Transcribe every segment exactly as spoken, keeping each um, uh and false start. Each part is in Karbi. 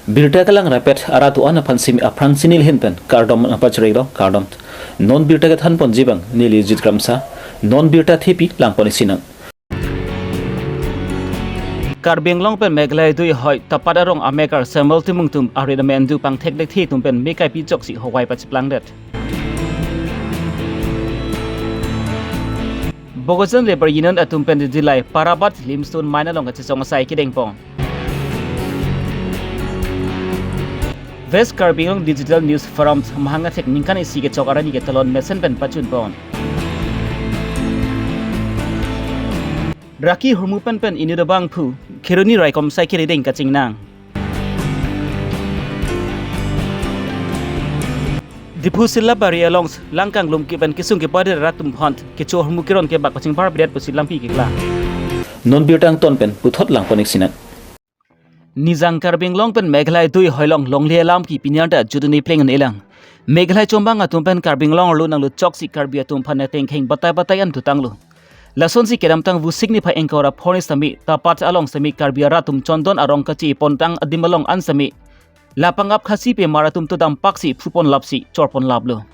Birta kelang rapet arat do-an aphan simi aphrang si neli ahin pen kardom nangpachari lo, kardom. Non birta kethan ponji abang neli Jit Kramsa, non birta thepi lang pon isi nang. Karbi Anglong pen Meghalaya dui hoi Tapat arong amekar Samuel Timung atum arit amen du pangthek thekthe atum pen mekai pi choksi hovai pacheplangdet. Bokajan Labour Union atum pen Dillai Parbat limestone mine along kachesong asai kedeng pon. West Karbi Anglong Digital News Forum mahang athek ningkan isi kechok arni ke talon mesen pen pachun pon. Raki hormu pen pen inut abangphu Kheroni raikom sai kiri deng kachingnang. Diphu Silabari along langkanglum ke pen kesung kepadet arat atum aphan kecho hormu keron kebak kachingpar bidet pusi lampi keklang. Non birta angton pen puthot lang pon isi nang. Nijang Karbi Anglong pen Meghalaya dui hoi along longle alam ke pini arta jutdun pleng un-elang. Meghalaya chombang atum pen Karbi Anglong arlo nanglut choksi Karbi atum aphan atengkheng batai batai an dotanglo. Lasonsi kedamtang Vosik niphai ingkoi ra phongo sitame Tapat along sitame Karbi arat atum chondon arong kachi pontang adim along an sitame lapangap Khasi pemar atum to dampak si phupon lapsi chorpon laplo.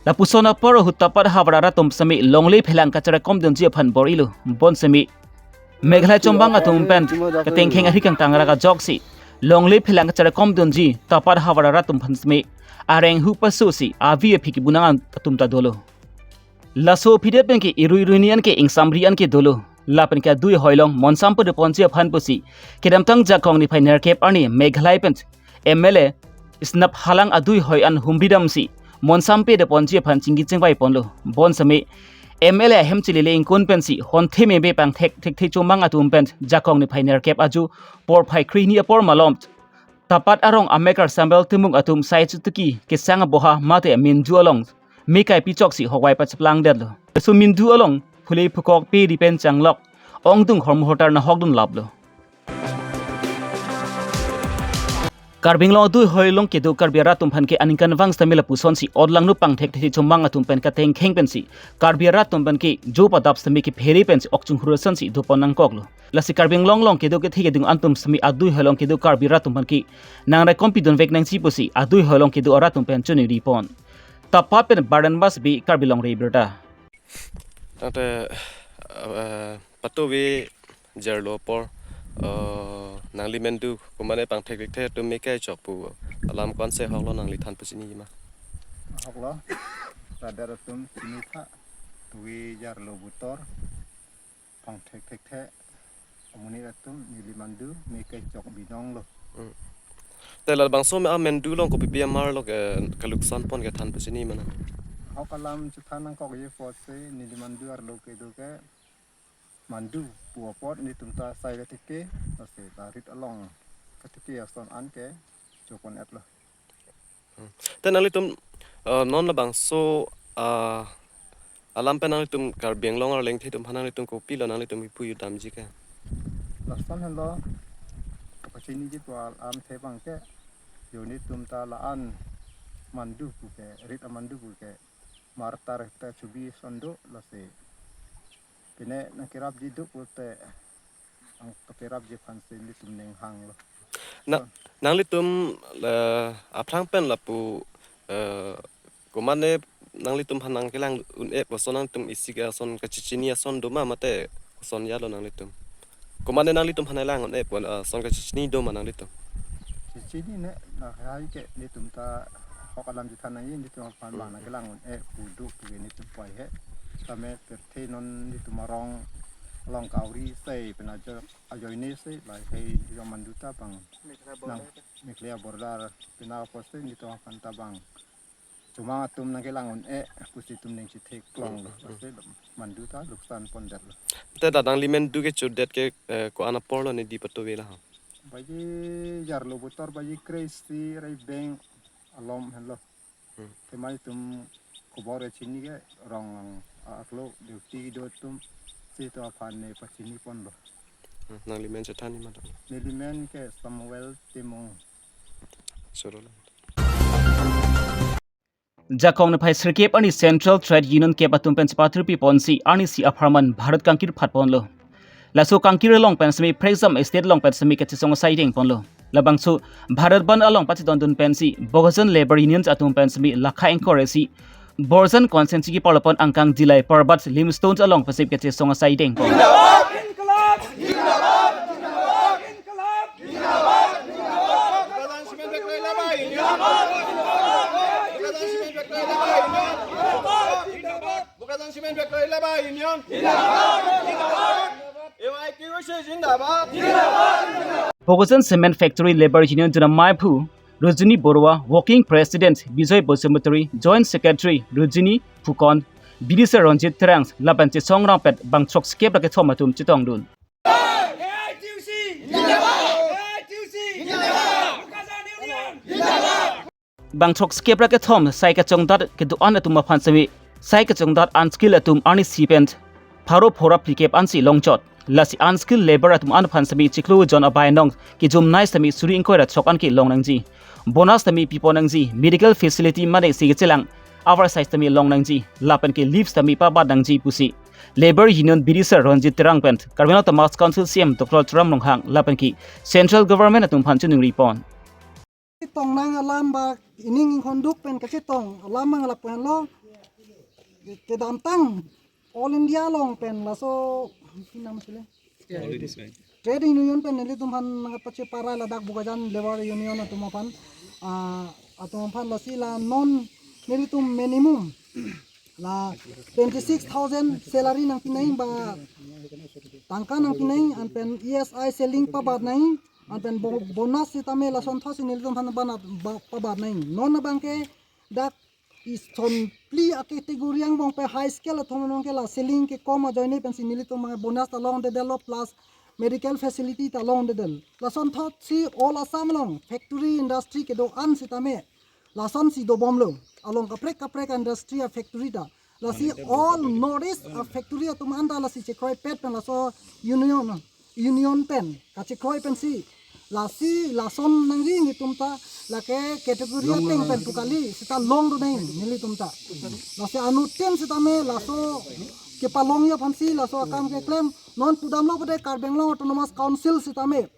Lapuson apor ahut Tapat havar arat atum sitame longle phelang kacherekom dunji aphan bor-ilo. Bon sitame Meghalaya chombang atum pen ketengkheng ahri kangtang ra kajoksi longle phelang kacherekom dunji Tapat havar arat atum aphan sitame areng hu pasu si avi aphi kebunang atum ta dolo. Laso aphi det pen ke irui irui ni an ke ingsamri an ke dolo. Lapen ke adui hoi along monsam pede ponji aphan pusi kedamtang Jakong niphai nerkep arni Meghalaya pen M L A Snap Halang adui hoi an humri damsi monsam pede ponji aphan chingki chingvai ponlo. Bon sitame M L A ahem chilele ingkun pensi honthe meme pangthek thekthe chombang atum pen Jakong niphai nerkep aju porphai krehini apor malom Tapat arong amekar Samuel Timung atum sai chutuki kesang aboha mate minju along mekai pi choksi hovai pacheplangdetlo. Laso minju along phule phukok pe ri pen changlok ongdung hormu hotar nahokdun laplo. Karbi Anglong adui hoi along kedo Karbi arat atum aphan ke aningkanvang sitame lapusonsi ot langno pangthek thekthe chombang atum pen katengkheng pensi Karbi arat atum aphan ke jo padap sitame kephere pensi ok chunghur asonsi dopon nangkoklo. Lasi Karbi Anglong along kedo kethe keding atum sitame adui hoi along kedo Karbi arat atum aphan ke nangrekom pidunvek nangji pusi adui hoi along kedo arat atum pen choningri pon. Tapat pen Barnabas Bey, Karbi Longri Abirta. Tangte, eh, patuve jarlo apor, eh, nangli men do, komane pangthek thekthe atum mekai chok pu alam ko-ansi hoklo, nangli than pachiniji ma? Hoklo, radar atum chinitha, tuve jarlo butor, pangthek thekthe amonit atum neli men do mekai chok binonglo. Hmm. Te labangso me amen do along kopi pi amar lo ke kaluksan pon kethan pachini ma nang? Hok alam chethan nangkokji apotsi neli men do arlo kedo ke men do pu apot netum ta sai katiki, lasi ta rit along katiki ason an ke chopon-etlo. Hmm. Te nanglitum, eh, non labangso, ah, alam pen nanglitum Karbi Anglong arleng the atum aphan nanglitum kopilo nanglitum kipu jutdamji ke? Lason henlo, kapachiniji pu alam the abang ke, jo netum ta la-an men do pu ke, rit amen do pu ke, martar ta chubi ason do, lasi pine nangkerapji do pulote, ang kaperapji aphansi netum ning hanglo. Na, nanglitum, eh, aphrang pen lapu, eh, komane nanglitum aphan nangkelang un-e pu ason nanglitum isi ke ason kachechini ason do ma mate ason ya lo nanglitum? Komane nanglitum aphan nangkelang un-e pu, eh, ason kachechini do ma nanglitum? Chechini ne, lahai ke netum ta hok alam chethan nangji, netum aphan Hmm. nangkelang un-e pu do pu ke netum poi he. Tame pirthe non netum arong along kauri sei pena jo ajoine sei lahai jo men do ta abang nang Meghalaya border pena apotsi netum aphan ta abang chombang atum nangkelang un-e pusi netum ning chethek klonglo. Hmm, hmm, hmm. Apotsi men do ta luksan pondetlo. Te dak nangli men do kechodet ke, eh, ko-an apor lo ne di patuve la ha? Baji jarlo butor baji kre-isi rai beng alom henlo. Hmm. Te men netum kobor chini ke rong lang aklo duty do atum si to aphan ne pachini ponlo. Hmm, nangli men chethan ni ma ta? Neli men ke Samuel Timung. Soro lang. Jakong niphai sirkep arni Central Trade Union kep atum pen chepathurpi ponsi arnisi apharman Bharat kangkir phat ponlo. Laso kangkir along pen sitame Phrekjam Estate along pen sitame kachesong asai deng ponlo. Labangso Bharat Bandh along pachetongdun pensi Bokajan Labour Union atum pen semi lakha ingkoi ra isi Borjan constituency keparlo pon angkang Dillai Parbat Limestone along pasip kachesong asai dengpon. Bokajan Cement Factory Labour Union. Zindabad. Zindabad. A Y T U C zindabad. Zindabad. Bokajan Cement Factory Labour Union Dona Maiphu, Rojini Borua, Working President Bijoy Basumatary, Joint Secretary Rojini Phukon, B D C Ranjit Terang, lapen chesong rangpet bang throksi kep ra kethom atum chetongdun. A I T U C! Zindabad! A I T U C! Zindabad! Bokajan Union! Zindabad! Bang throksi kep ra kethom sai kachongdat kedo-an atum aphan semi, sai kachongdat unskilled atum arnisi pen pharo phora phlikep ansi longchot. Lasi unskilled labour atum an aphan semi chiklo jon abai nong kejumnei semi suri ingkoi ra chok an kelong nangji. Bonus semi pipon nangji, medical facility mane si kechelang oversize semi long nangji, lapen ke leave semi pabat nangji pusi Labour Union B D C Ranjit Terang pen Karbi Anglong Autonomous Council C E M Doctor Tuliram Ronghang lapen ke Central Government atum aphan chiningripon. Tong nang alam ba ining ingkonduk pen kachetong alam mang lapu henlo. Kedamtang All India along pen laso, pinam sile? Trade Union pen nelitum aphan nangpacheparai ladak Bokajan Labour Union atum aphan, ah, atum aphan lasi la non nelitum minimum la twenty six thousand salary nangpi nai ba tangka nangpi nai, anpen E S I selling pabat nai, anpen bo-, bonus sitame lasonthotsi nelitum aphan bana ba-, pabat nai. Non abangke dak ison phli a-category angbong pen high skill atum angbong ke la selling kekom ajoine pensi nelitum abang bonus ta longdedetlo plus medical facility ta longdedetlo. Lasonthotsi all Assam along factory industry kedo-an sitame lasonsi dobomlo. Along kaprek kaprek industry a-factory ta. Lasi all North East a-factory atum anta lasi chekroipet pen laso union, union pen kachekroi pensi. Lasi lason nangri nelitum ta lake category ateng pen pu kali sita longdun nai nelitum ta. Lasi anuttin sitame laso kepalongji aphansi laso akam keklem non pudamlo pute Karbi Anglong Autonomous Council sitame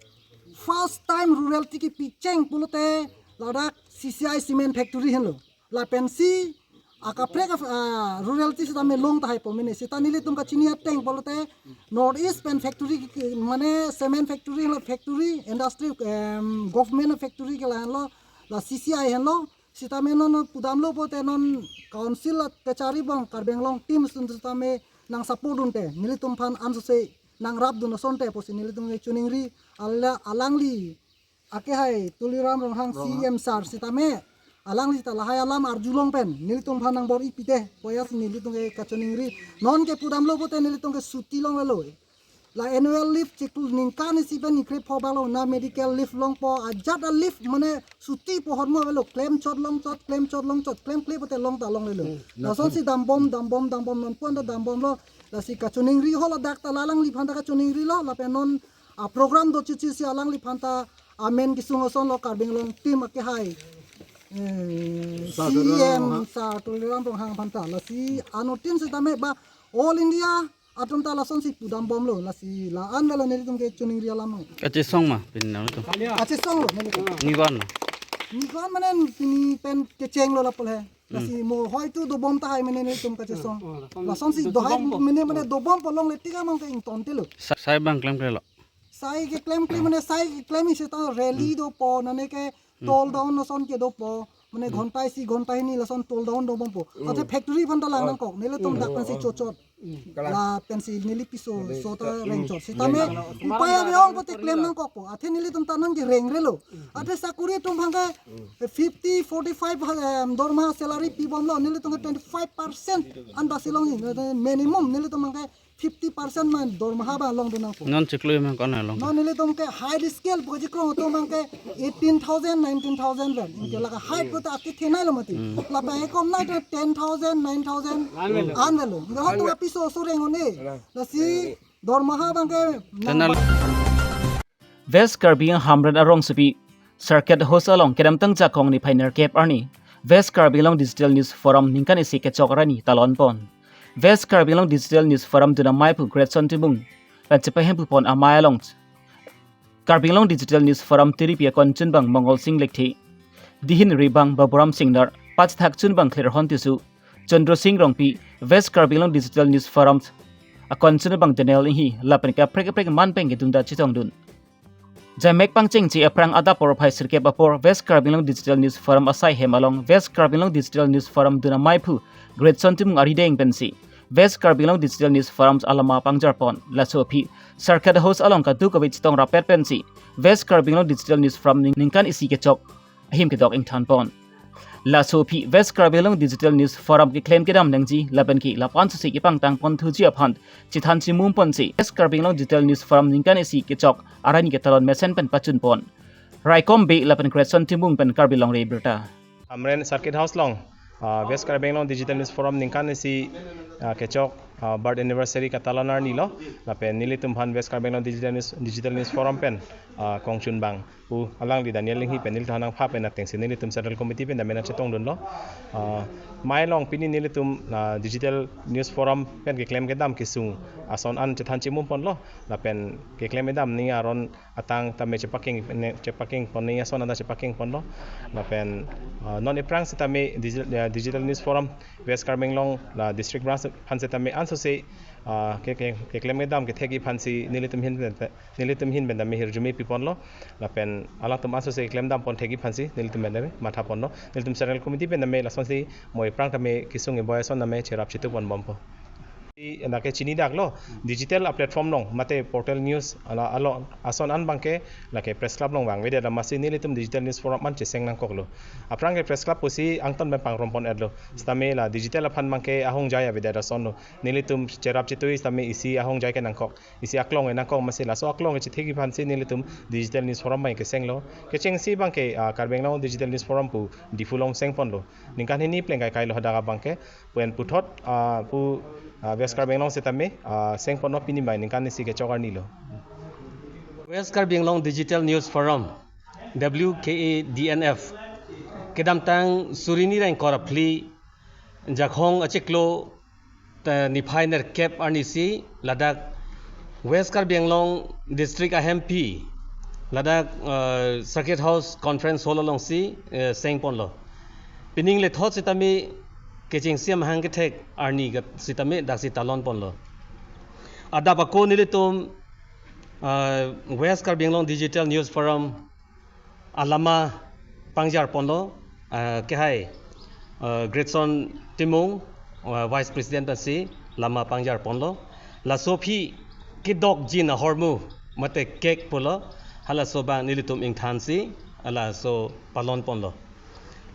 first time rurality kepicheng pulote ladak C C I cement factory henlo. Lapensi akaprek a, ah, rurality sitame long tahai po mene. Sita nelitum kachini ateng pulote North East pen factory ke, mane cement factory la factory industry, em, government factory ke lahenlo, la C C I henlo. Sitame non pudamlo pute non council la kachari bong Karbi Anglong team sun sitame nang support dunte nelitum aphan ansose nangrapdun asonte pusi nelitum ke choningri. Ala alangli akehai Tuliram Ronghang C E M sir sitame alangli ta lahai alam arjulong pen nelitum aphan nangbor-i pite poyas nelitum ke kachoningri. Non ke pudamlo pute nelitum ke chutti longvelo. La annual leave chiklo ningkan isi pen ingkre pho balo, na medical leave longpo, ajat a-leave mane chutti pohor mo avelo, klemchot longchot, klemchot longchot, klemkle pute long ta longvelo. Hmm, lasonsi dambom, dambom, dambom, non pon ta dambomlo. Lasi kachoningri ho ladak ta la alangliphan ta kachoningrilo, lapen non a-program do chichisi alangliphan ta amen kesung asonlo Karbi Anglong team akehai, eh, Sir Tuliram C E M Ronghang. Sir Tuliram Ronghang aphan ta. Lasi anuttin sitame ba All India atum ta lasonsi pudambomlo. Lasi la-an avelo nelitum kechoningri alam lo. Kachesong ma pini nangtum? Kachesonglo nelitum. Ni ko-an lo? Ni ko-an mane pini pen kechenglo lapu le. Lasi mo hoitu dobom tahai mene nelitum kachesong. Hmm, hmm. Lasonsi dohai mene mane dobompo longle tik abang ke ingtontelo. Sa-, sai abang klemklelo. Sai keklemkle mane sai keklem isi ta rally dopo, nane ke tol down lason ke dopo. Mane ghonta isi ghonta hini lason tol down dobompo. Hmm. Athe factory aphan ta lang nangkok. Nelitum dak pensi chochot. Hmm. Lapensi neli piso sota rengchot. Sitame upai ave-ong pute klem nangkokpo. Athe nelitum ta nangji rengrelo. Athe sakuri atum aphan ke fifty, forty-five, em, dorma salary pibomlo, nelitum ke twenty-five percent anta si longji, minimum nelitum aphan ke fifty percent ma dorma abang longdun nangpo. Non chiklo ma ko-an long? Non nelitum ke high skill pu kachekroi atum aphan ke eighteen thousand, nineteen thousand pen. Anke lake high pute akethenei lo mati. Hmm. Lapen ekom nai to ten thousand, nine thousand an avelo. Anke hot atum apiso so reng un-e. Lasi dorma abang ke nang West Karbi Anglong Hamren arongsopi Circuit House along kedamtang Jakong niphai nerkep arni West Karbi Anglong Digital News Forum ningkan isi kechok arni talonpon. West Karbi Anglong Digital News Forum Dona Maiphu Greatson Timung pen chepahemphu pon amei along Karbi Anglong Digital News Forum tiripi akonchunbang Mongol Sing Lekthe, dihin ribang Baburam Singnar, pachethak chunbang Klerhon Tisso, Chandra Sing Rongpi, West Karbi Anglong Digital News Forum akonchunbang Daniel Inghi, lapen kaprek kaprek man pen kedunda chetongdun. Jamek pangchengche aphrang adap porphai sirkep apor West Karbi Anglong Digital News Forum asai hem along West Karbi Anglong Digital News Forum dun amaiphu Greatson Timung arideng pensi West Karbi Anglong Digital News Forum alama pangjarpon. Laso aphi Circuit House along kadokave chetong rapet pensi West Karbi Anglong Digital News Forum ning-, ningkan isi kechok ahim kedok ingthanpon. Laso aphi West Karbi Anglong Digital News Forum keklem kedam nangji lapen ke lapu-an sose kepangtangpon thuji aphan chethan chimumponsi West Karbi Anglong Digital News Forum ningkan isi kechok arni ketalon mesen pen pachunpon. Raikom Bey lapen Greatson Timung pen Karbi Longri Abirta. Amren Circuit House along, ah, West Karbi Anglong Digital News Forum ningkan isi, ah, kechok, ah, birth anniversary katalon arni lo, lapen nelitum aphan West Karbi Anglong Digital News, Digital News Forum pen, ah, kongchunbang pu alangli Daniel Inghi pen nelitum nangpha pen atengsi nelitum Central Committee pen dam ena chetongdunlo. Ah, amei along pini nelitum, ah, Digital News Forum pen keklem kedam kesung ason an chethan chimumponlo, lapen keklem kedam ni aron atang tame chepakeng ne, chepakengpon ni ason anta chepakengponlo. Lapen, ah, non aphrang setame Digital, ah, Digital News Forum West Karbi Anglong la District Branch aphan setame ansose, ah, ke, ke, keklem kedam kethekji aphansi nelitum ahin pen, nelitum ahin pen tame hirjume piponlo. Lapen alangtum ansose keklem dampon thekji aphansi nelitum pen tame mathaponlo. Nelitum Central Committee pen tame lasonsi mo aphrang tame kesung keboi ason tame cherap chetuponbompo. I, lake chinidaklo, digital a-platform along, mate portal news ala, along, ason an abangke, lake Press Club along vangvedet amatsi nelitum Digital News Forum an cheseng nangkoklo. Aphrang ke Press Club pusi angton pen pangrompon-etlo. Setame la digital aphan abangke ahongjai avedet asonlo. Nelitum cherap chetui setame isi ahongjai ke nangkok, isi aklong ke nangkok amatsi laso aklong ke chethekji aphansi nelitum Digital News Forum abang kesenglo. Kechengsi abangke, ah, Karbi Anglong Digital News Forum pu Diphu along sengponlo. Ningkan hini pleng kaikailo hadak abangke. Pen puthot, ah, pu, ah, West Karbi Anglong setame, ah, sengponlo pini amei ningkan isi kechok arni lo. West Karbi Anglong Digital News Forum, W K A D N F, kedamtang suri hini ra ingkoi ra phli, Jakhong achiklo, ta niphai nerkep arnisi ladak West Karbi Anglong District ahempi, ladak, eh, Circuit House Conference Hall alongsi, eh, sengponlo. Pining lethot setame kechengsi amahang kethek arni gat setame daksi talonponlo. Adap ako nelitum, eh, West Karbi Anglong Digital News Forum alama pangjarponlo, eh, kehai, eh, Greatson Timung, eh, Vice President pensi lama pangjarponlo. Laso aphi kedokjin ahormu mate kek pulo, halaso abang nelitum ingthansi, halaso palonponlo.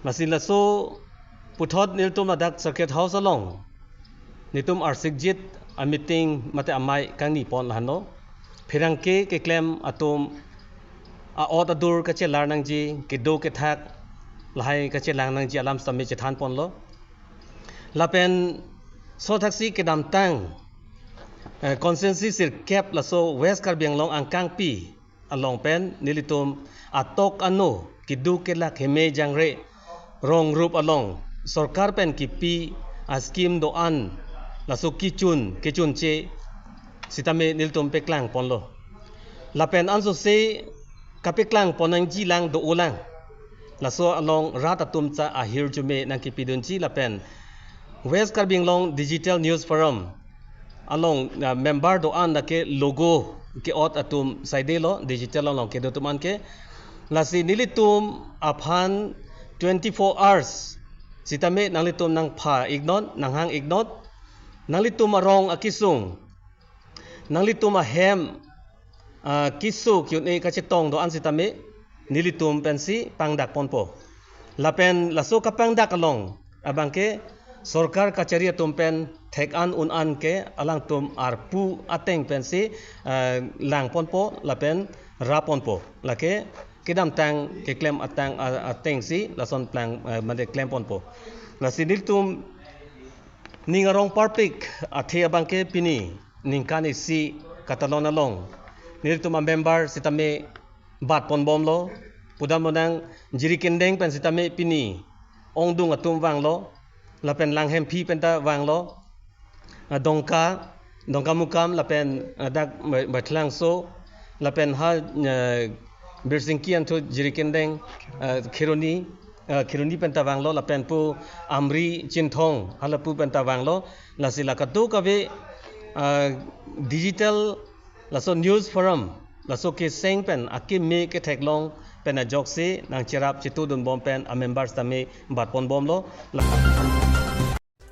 Lasi laso puthot nelitum ladak Circuit House along nelitum arsikjit a-meeting mate amei kangnipon lahenlo. Pherangke keklem atum a-ot adur kachelar nangji, kedo kethak lahai kachelang nangji alam setame chethanponlo. Lapen sothaksi kedamtang, eh, constituency sirkep laso West Karbi Anglong angkangpi along pen nelitum atok ano keduk kelak heme jangre rong rup along sorkar pen kipi a-scheme do-an laso kechun kechunche setame nelitum peklangponlo. Lapen ansose kapeklangpon nangjilang do-olang. Laso along rat atum ta ahirjume nangkipidunji lapen West Karbi Anglong Digital News Forum along, ah, member do-an lake logo ke-ot atum saidelo digital along kedo atum anke. Lasi nelitum aphan twenty-four hours setame nanglitum nangpha-iknon, nanghang-iknon, nanglitum arong akesung, nanglitum ahem, ah, keso ke-un-e kachetong do-an setame nelitum pensi pangdakponpo. Lapen laso kapangdak along abangke sorkar kachari atum pen thek-an un-an ke alangtum arpu ateng pensi, eh, langponpo lapen raponpo. Lake kedamtang keklem atang, a-, atengsi lason plang, eh, mane klemponpo. Lasi nelitum ning arong parpik athe abangke pini ningkan isi katalon along nelitum a-member setame batponbomlo. Pudam bonang jiri kendeng pen setame pini ongdung atum vanglo, lapen Langhemphi penta vanglo, ah, Dongka, Dongkamukam lapen, ah, dak Bai-, Baithalangso, Lapen ha, eh, Birsingki Angthu Jirikindeng, eh, Kheroni, eh, Kheroni pen ta vanglo, lapen pu Amri Chinthong, halapu pen ta vanglo, lasi la kadokave, eh, digital, laso news forum, laso keseng pen, akeme ketheklong pen ajoksi, nangcherap chitudunbom pen, a members tame batponbomlo. La-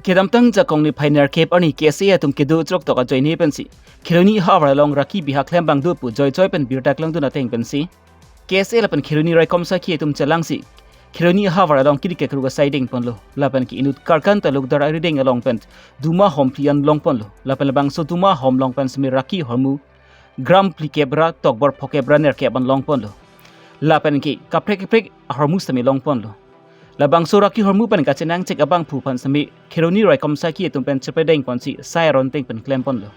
Kedamtang Jakong niphai nerkep arni K S A atum kedo throk tok ajoine pensi Kheroni ahavar along raki bihak klem abang do pu joijoi pen birta klangdun ateng pensi K S A lapen Kheroni raikom sakhi atum chelangsi Kheroni ahavar along kiri kekruk asai dengponlo. Lapen ke inut Karkan talukdar arideng along pen duma hom phli an longponlo. Lapen labangso duma hom along pen semi raki hormu gram phlikep ra tokbor phokep ra nerkep an longponlo. Lapen ke kaprek kaprek ahormu semi longponlo. Labangso raki hormu pen kachenangchek abangphu aphan semi Kheroni raikom sakhi atum pen chepedengponsi sai aron ateng pen klemponlo.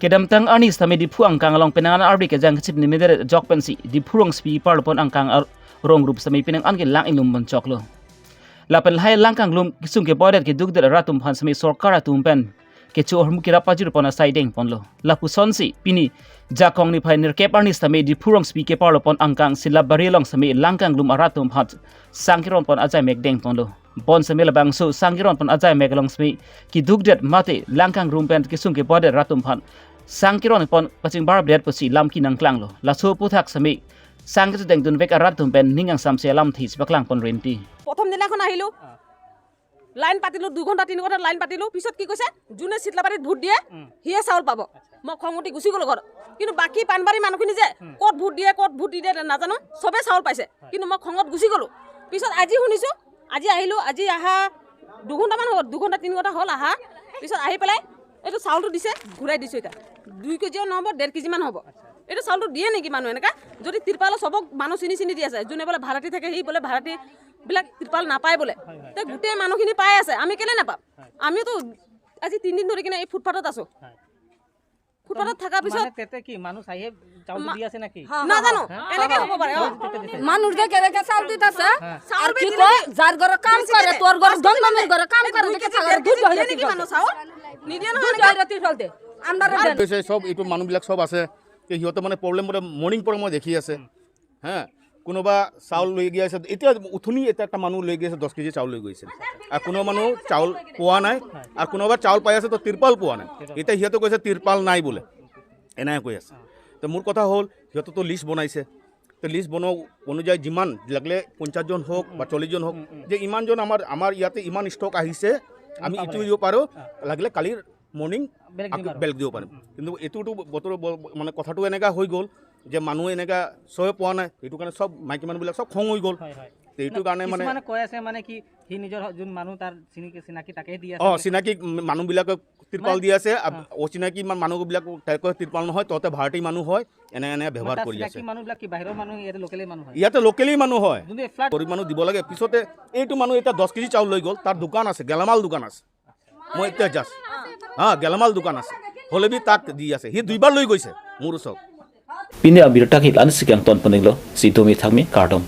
Kedamtang arni sitame Diphu angkang along penang an arve kejang kechip nimedere jok pensi Diphu rongsopi parlopon angkang ar-, rong rup sitame penang an ke lang inglum pon choklo. Lapen lahai lang kanglum kesung kebodet kedukdet arat atum aphan sitame sorkar atum pen kecho ahormu kerap pajirpon asai dengponlo. Lapusonsi pini Jakong niphai nerkep arni sitame Diphu rongsopi keparlopon angkang Silabari along sitame lang kanglum arat atum aphan sang keronpon ajaimek dengponlo. Bonsitame labangso sang keronpon ajaimek along sitame kedukdet mate lang kangrum pen kesung kebodet rat atum aphan sang keronpon pachingbardet pusi lam kenangklanglo. Laso aphuthak sitame sang kechedengdunvek arat atum pen ning angsamse alamthe si paklangpon rinti. প্ৰথম দিনাখন আহিলো। লাইন পাতিলো, দুঘণ্টা তিনি ঘণ্টা লাইন পাতিলো। পিছত কি কৈছে, যোনে চিতলাবাৰীত ভোট দিয়ে, উম। সিয়ে চাউল পাব। আচ্ছা। মই খং উঠি গুচি গ'লো ঘৰত। কিন্তু বাকী পানবাৰী মানুহখিনি যে উম। ক'ত ভোট দিয়ে, ক'ত ভোট নিদিয়ে নাজানো, চবে চাউল পাইছে। হয়। কিন্তু মই খঙত গুচি গ'লো। পিছত আজি শুনিছো, আজি আহিলো, আজি আহা দুঘণ্টামান হ'ল, দুঘণ্টা তিনি ঘণ্টা হ'ল আহা। পিছত আহি পেলাই এইটো চাউলটো দিছে, ঘূৰাই দিছো এতিয়া। দুই কেজিও নহ'ব, ডেৰ কেজিমান হ'ব। আচ্ছা। এইটো চাউলটো দিয়ে নেকি মানুহ এনেকা? যদি তিৰপালো চবক মানুহ চিনি চিনি দি আছে, যোনে বোলে ভাড়াতি থাকে, সি বোলে ভাড়াতি বিলাক তিৰপাল নাপায় বোলে। হয়, হয়। তে গোটেই মানুহখিনি পাই আছে, আমি কেলে নাপাম? হয়। আমিওতো আজি তিনিদিন ধৰি কিনে এই ফুটপাথত আছো। হয়। ফুটপাথত থকাৰ পিছত মানে তেতে কি মানুহ চাইহে চাউল মা-, দি আছে নেকি? হা, হা, নাজানো, হা। এনেকে হ'ব পাৰে, অ। তেতে দিছে। মানুহ যে কেনেকে চাউল দি আছে? হা। চাউল আৰু কি বেচিলে কয়, কি? যাৰ ঘৰত কাম বেচিলে কৰে, দে। তোৰ ঘৰত পাঁচ কেজি গন্ধ মানে, ঘৰত কাম এই কৰে, দুই এনেকে কেজি, থাকৰে ডেৰ দুধ কেজি বাহিৰে দিয়ে নেকি তিৰপাল মানুহ দে। চাউল? নিদিয়ে নহয় দুধ এনেকে। বাহিৰে তিৰপাল দে। আন্ধাৰত দে। কৈছে চব এইটো মানুহবিলাক চব আছে। যে সিহঁতে মানে প্ৰব্লেম মানে মৰ্ণিং পৰা মই দেখি আছে। উম। হা, কোনোবা চাউল লৈ গৈ আছে, এতিয়া উঠনি এটা, এটা মানুহ লৈ গৈ আছে, দহ কেজি চাউল লৈ গৈছে। আৰু কোনোবা মানুহ চাউল পোৱা নাই, আৰু কোনোবা চাউল পাই আছে, তো তিৰপাল পোৱা নাই। এতিয়া সিহঁতে কৈছে তিৰপাল নাই বোলে, এনেকৈ কৈ আছে। তো মোৰ কথা হ'ল, সিহঁতেতো লিষ্ট বনাইছে, তো লিষ্ট বনোৱা অনুযায়ী যিমান লাগিলে পঞ্চাশ জন হওক বা চল্লিশ জন হওক, যে ইমানজন আমাৰ, আমাৰ ইয়াতে ইমান ষ্টক আহিছে, আমি ইটো দিব পাৰোঁ, লাগিলে কালি মৰ্ণিং বেলেগ দিম আকৌ আৰু। বেলেগ দিব পাৰিম। উম, উম। কিন্তু এইটোতো বতৰ ব-, মানে কথাটো এনেকা হৈ গ'ল যে মানুহ এনেকা চবে পোৱা নাই, সেইটো কাৰণে চব মাইকী মানুহবিলাক চব খং হৈ গ'ল। হয়, হয়। তো এইটো ন, কাৰণে মানে কিছুমানে কৈ আছে মানে কি সি নিজৰ হ-, যোন মানুহ তাৰ চিনাকি, চিনাকি তাকে দি আছে অ, বোলে। চিনাকি মানুহবিলাকে তিৰপাল মানে দি আছে, আ, অ। অচিনাকি ইমান মানুহবিলাক তাইকৈ তিৰপাল নহয়, তহঁতে ভাড়াতি মানুহ হয়, এনে এনে ব্যৱহাৰ মানে তাৰ কৰি আছে। চিনাকি মানুহবিলাক কি বাহিৰৰ মানুহ, ইয়াতে লোকেলেই মানুহ হয়? ইয়াতে লোকেলেই মানুহ হয়। যোনটো এই ফ্লেট গৰীব মানুহ দিব লাগে। পিছতে এইটো মানুহ এতিয়া দহ কেজি চাউল লৈ গ'ল, তাৰ দোকান আছে, গেলামাল দোকান আছে। মই এতিয়া জাষ্ট, হা, গেলামাল দোকান আছে, হ'লে বি তাক দি আছে, সি দুইবাৰ লৈ গৈছে মোৰ ওচৰত। Pini abirta ke la-ansi kangton poninglo, si domi thangmi kardom.